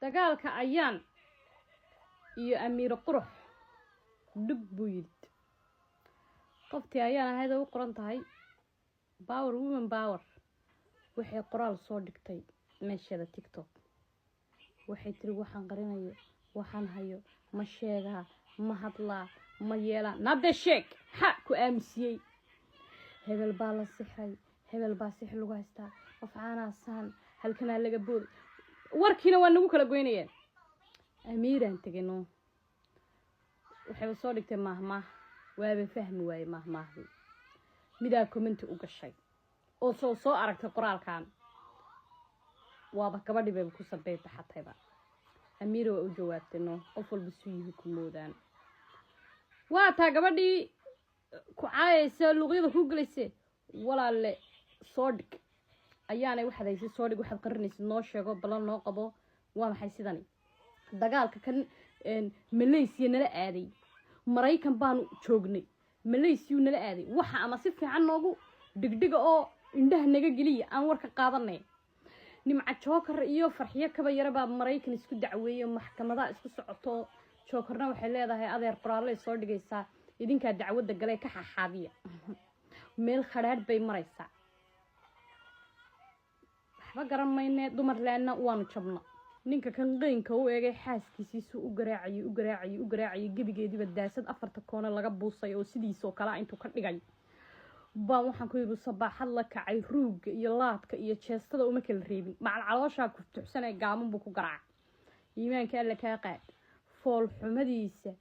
Dagaalka Ayaan iyo Amiiro Qurux dhug buu yidhi. Qoftii Ayaan ahayd oo u qoran tahay Power Woman Power waxay qoraal soo dhigtay meesheeda TikTok. Waxay tiri: "Waxaan qarinayo, waxaan hayo, ma sheegaa, ma hadlaa, ma yeelaa?" Naadee sheeg, maxaa ku aamusiyey? Hebel baa la sixray, hebel baa sixir lagu haystaa, qof caanaasaan halkanaa laga booday. Warkiina waa nagu kala goynayeen. Amiiraan tegino, waxayba soo dhigtay maahmaah, waaba fahmi waayey maahmaahdii. Midaa comment-i u gashay oo soo aragtay qoraalkan, waaba gabadhii bayba ku sabey baxatayba. Amiira waa u jawaabtay. No, qof walba suu yihi ku moodaan. Waa taa gabadhii ku caayaysa, luuqyada ku gelayse. Walaalle, soo dhig ayaanay, waxaad haysay soo dhig, waxaad qarinaysid noo sheego, ballan noo qabo. Waa maxay sidani? Dagaalka kan Malaysiya nala aaday, Maraykan baanu joognay, Malaysiyu nala aaday. Waxa ama si fiican noogu dhigdhiga oo indhaha naga geliya, aan warka qaadanay. Nimca Jookar iyo Farxiyo Kaba Yare baa Maraykan isku dacweeyo, maxkamadaha isku socoto. Jookarna waxay leedahay: "Adeer, qoraallay soo dhigaysaa, idinkaa dacwadda galay, ka xaxaabiya." Meel khadhaadh bay maraysaa, waxba garan maynee. Dumarlaanna waanu jabna. Ninka kan qeynka u eegay xaaskiisiisuu u garaacayay, u garaacayay, u garaacayay, gebigeediiba daasad afarta koone laga buusay oo sidiisoo kalea intuu ka dhigay baan waxaan ku yidhi sabaaxad la kacay. Ruugga iyo laadka iyo jeestada uma kala reebin, macal calooshaa kuftuxsanee gaaman buu ku garaacay. Iimaanka Alla kaa qaad. Fool xumadiisa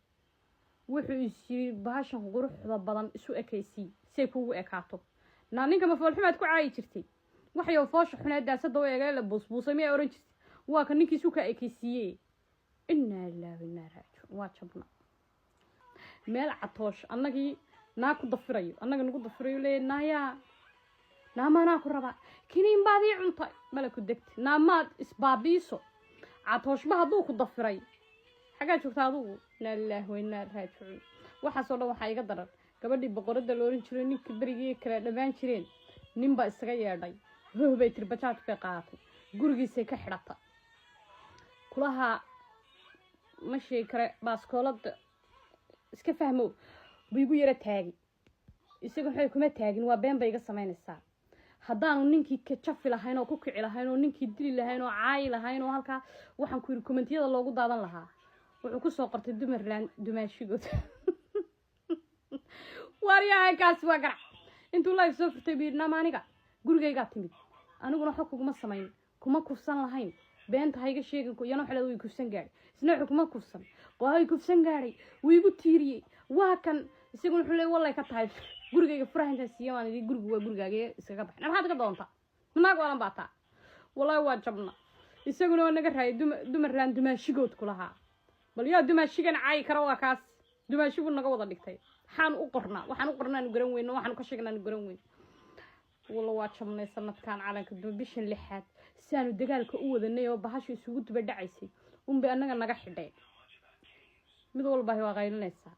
wuxuu is yiri bahashan quruxda badan isu ekaysii say kugu ekaato. Naa, ninka ma foolxumaad ku caayi jirtay? Waxyo foosha xunee daasada u eegay la buusbuusay miyaa ohan jirtay? Waa ka ninkiisu ka ekaysiiye. Innaa lilaahi innaa raajicuun. Waa jabna. Meel Catoosh annagii naa ku dafirayo, annaga nagu dafirayo, leeya: "Naayaa, naamaanaa ku rabaa, kiniin baad ii cuntay, mala ku degta, naamaad isbaabiiso." Catooshba hadduu ku dafiray, xaggaa joogta adugu? Innaa lilaahi wa innaa raajicuun. Waxaasoo dhan waxaa iga daran gabadhii Boqoradda la ohan jiray. Ninkii berigii kale dhammaan jireen, nin baa isaga yeedhay. "Hoh," bay tiri. Bajaaj bay qaadatay, gurigiisay ka xidhata. Kulaha ma sheegi kare, baaskoolada iska fahmo buu igu yaro taagi. Isaga waxay kuma taagin, waa been bay iga samaynaysaa. Haddaanu ninkii ka jafi lahayn oo ku kici lahayn oo ninkii dili lahayn oo caayi lahayn oo halkaa waxaan ku yidhi comment-iyada loogu daadan lahaa. Wuxuu kusoo qortay "Dumarland dumaashigood." Waaryahay, kaasi waa garac. Intuu live soo furtay buu yidhi: "Naama, aniga gurigaygaa timid, aniguna waxba kuguma samayn, kuma kufsan lahayn, beenta hayga sheegin." Iyana waxay leedahay: "Way kufsan gaadhay." Isna wuxuu: "Kuma kufsan, way kufsan gaadhay, wuu igu tiiriyey." Waa kan isaguna wuxuu leey: "Wallay ka tahay, gurigayga furaha intaan siiya waan idhi, gurigu waa gurigaaga, iskaga baxay. Maxaad ka doontaa? Naag waalan baa taa." Wallahi waa jabna. Isaguna waa naga raayay. Dumarlaan dumaashigood ku lahaa. Bal yaa dumaashigan caayi kara? Waa kaas, dumaashi buu naga wada dhigtay. Waxaan u qornaa, waxaan u qornaanu garan weyno, waxaanu ka sheegnaanu garan weyn. Walla waa jabnay sanadkan. Calanka bishan lixaad siaanu dagaalka u wadanay oo bahashu isugu duba dhacaysay unbay annaga naga xidheen. Mid walbahi waa qaylinaysaa.